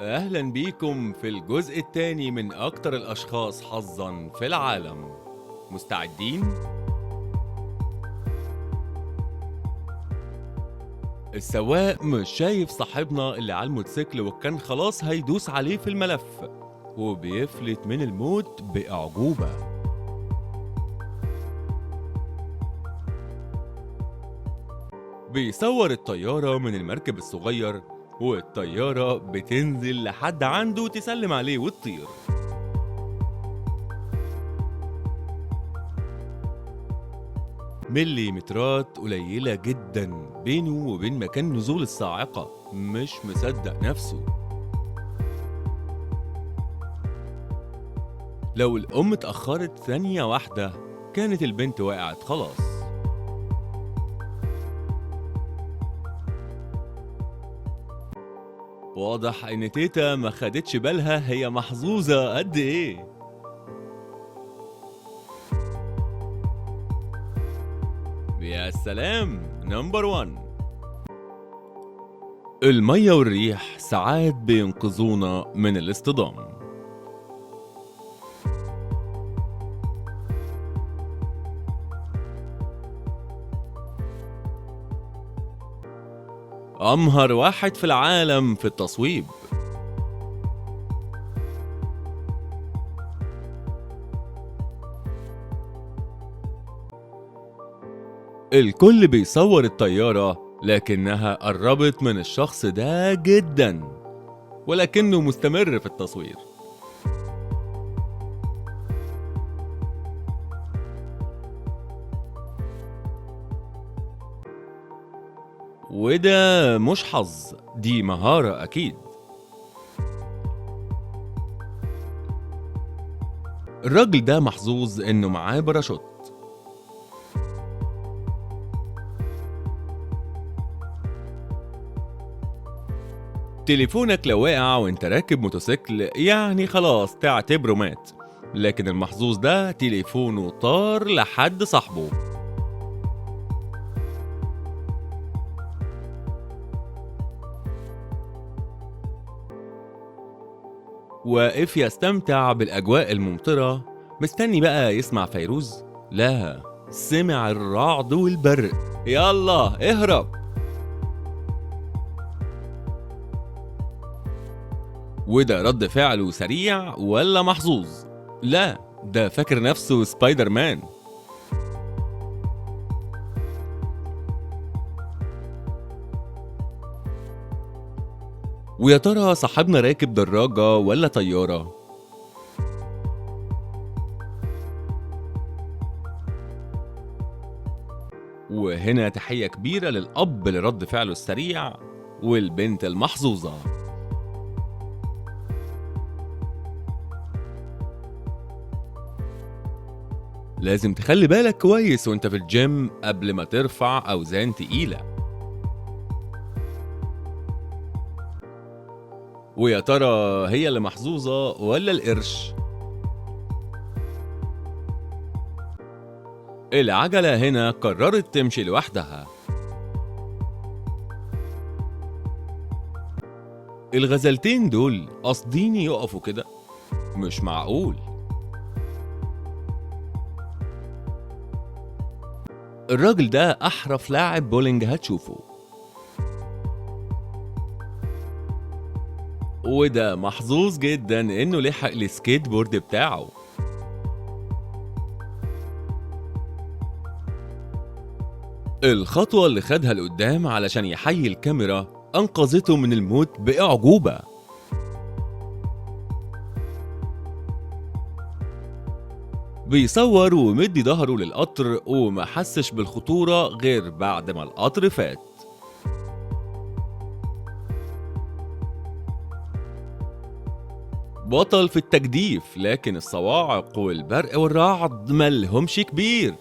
أهلا بيكم في الجزء الثاني من أكتر الأشخاص حظا في العالم. مستعدين؟ السواق مش شايف صاحبنا اللي على الموتوسيكل وكان خلاص هيدوس عليه في الملف، وبيفلت من الموت بأعجوبة. بيصور الطيارة من المركب الصغير، والطيارة بتنزل لحد عنده تسلم عليه وتطير. مليمترات قليلة جدا بينه وبين مكان نزول الصاعقة، مش مصدق نفسه. لو الأم اتأخرت ثانية واحدة كانت البنت وقعت خلاص. واضح ان تيتا ما خدتش بالها هي محظوظة قد ايه. يا سلام، نمبر 1. المية والريح ساعات بينقذونا من الاصطدام. أمهر واحد في العالم في التصويب. الكل بيصور الطيارة لكنها قربت من الشخص ده جدا، ولكنه مستمر في التصوير. وده مش حظ، دي مهارة أكيد. الراجل ده محظوظ إنه معاه باراشوت. تليفونك لو وقع وانت راكب موتوسيكل يعني خلاص تعتبره مات، لكن المحظوظ ده تليفونه طار لحد صاحبه. واقف يستمتع بالأجواء الممطرة، مستني بقى يسمع فيروز؟ لا، سمع الرعد والبرق، يلا اهرب. وده رد فعله سريع ولا محظوظ؟ لا، ده فاكر نفسه سبايدر مان. ويا ترى صاحبنا راكب دراجة ولا طيارة؟ وهنا تحية كبيرة للأب لرد فعله السريع والبنت المحظوظة. لازم تخلي بالك كويس وانت في الجيم قبل ما ترفع أوزان تقيلة. ويا ترى هي اللي محظوظة ولا القرش؟ العجلة هنا قررت تمشي لوحدها. الغزالتين دول قاصدين يقفوا كده؟ مش معقول. الراجل ده أحرف لاعب بولينج هتشوفه. وده محظوظ جدا انه لحق السكيت بورد بتاعه. الخطوة اللي خدها لقدام علشان يحيي الكاميرا انقذته من الموت بإعجوبة. بيصور ومدي ظهره للقطر وما حسش بالخطورة غير بعد ما القطر فات. بطل في التجديف، لكن الصواعق والبرق والرعد ملهمش كبير.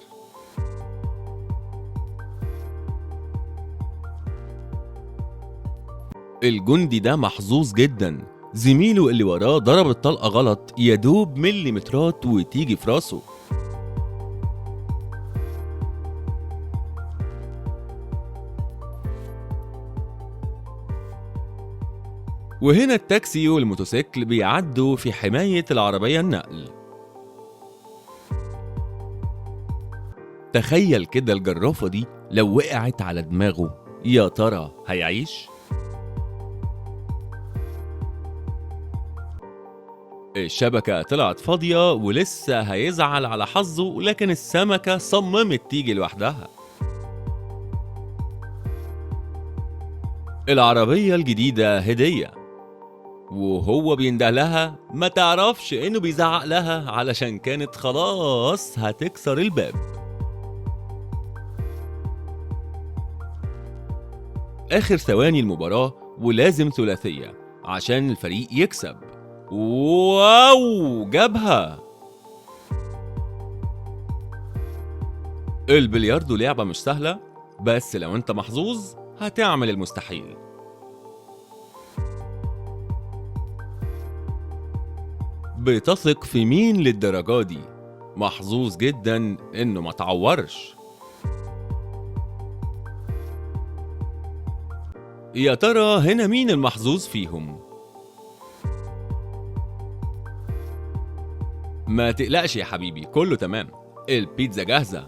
الجندي ده محظوظ جدا، زميله اللي وراه ضرب الطلقة غلط يدوب مليمترات وتيجي في راسه. وهنا التاكسي والموتوسيكل بيعدوا في حماية العربية النقل. تخيل كده الجرافة دي لو وقعت على دماغه، يا ترى هيعيش؟ الشبكة طلعت فاضية ولسه هيزعل على حظه، لكن السمكة صممت تيجي لوحدها. العربية الجديدة هدية، وهو بينده لها ما تعرفش انه بيزعق لها علشان كانت خلاص هتكسر الباب. آخر ثواني المباراة ولازم ثلاثية عشان الفريق يكسب. واو، جابها! البلياردو لعبة مش سهلة، بس لو انت محظوظ هتعمل المستحيل. بتثق في مين للدرجة دي؟ محظوظ جدا انه ما تعورش. يا ترى هنا مين المحظوظ فيهم؟ ما تقلقش يا حبيبي، كله تمام، البيتزا جاهزة.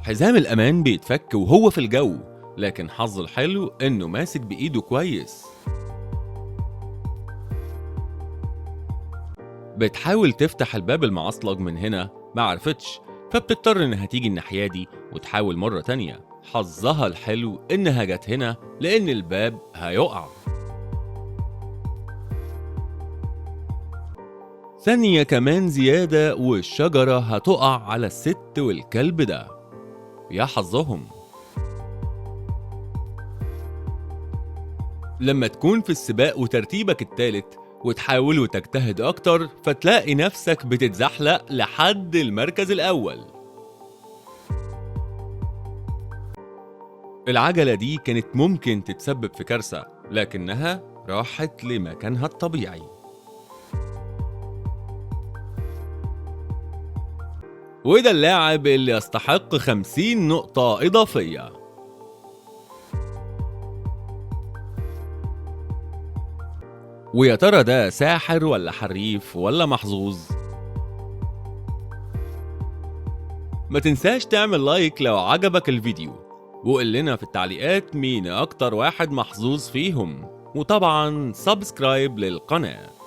حزام الأمان بيتفك وهو في الجو، لكن حظه الحلو إنه ماسك بإيده كويس. بتحاول تفتح الباب المعصلج من هنا، ما عرفتش، فبتضطر إنها تيجي الناحية دي وتحاول مرة تانية. حظها الحلو إنها جت هنا لأن الباب هيقع. ثانية كمان زيادة والشجرة هتقع على الست والكلب ده. يا حظهم. لما تكون في السباق وترتيبك الثالث وتحاول وتجتهد أكتر، فتلاقي نفسك بتتزحلق لحد المركز الأول. العجلة دي كانت ممكن تتسبب في كارثة، لكنها راحت لمكانها الطبيعي. وده اللاعب اللي يستحق 50 نقطة إضافية. ويا ترى ده ساحر ولا حريف ولا محظوظ؟ ما تنساش تعمل لايك لو عجبك الفيديو، وقول لنا في التعليقات مين أكتر واحد محظوظ فيهم، وطبعا subscribe للقناة.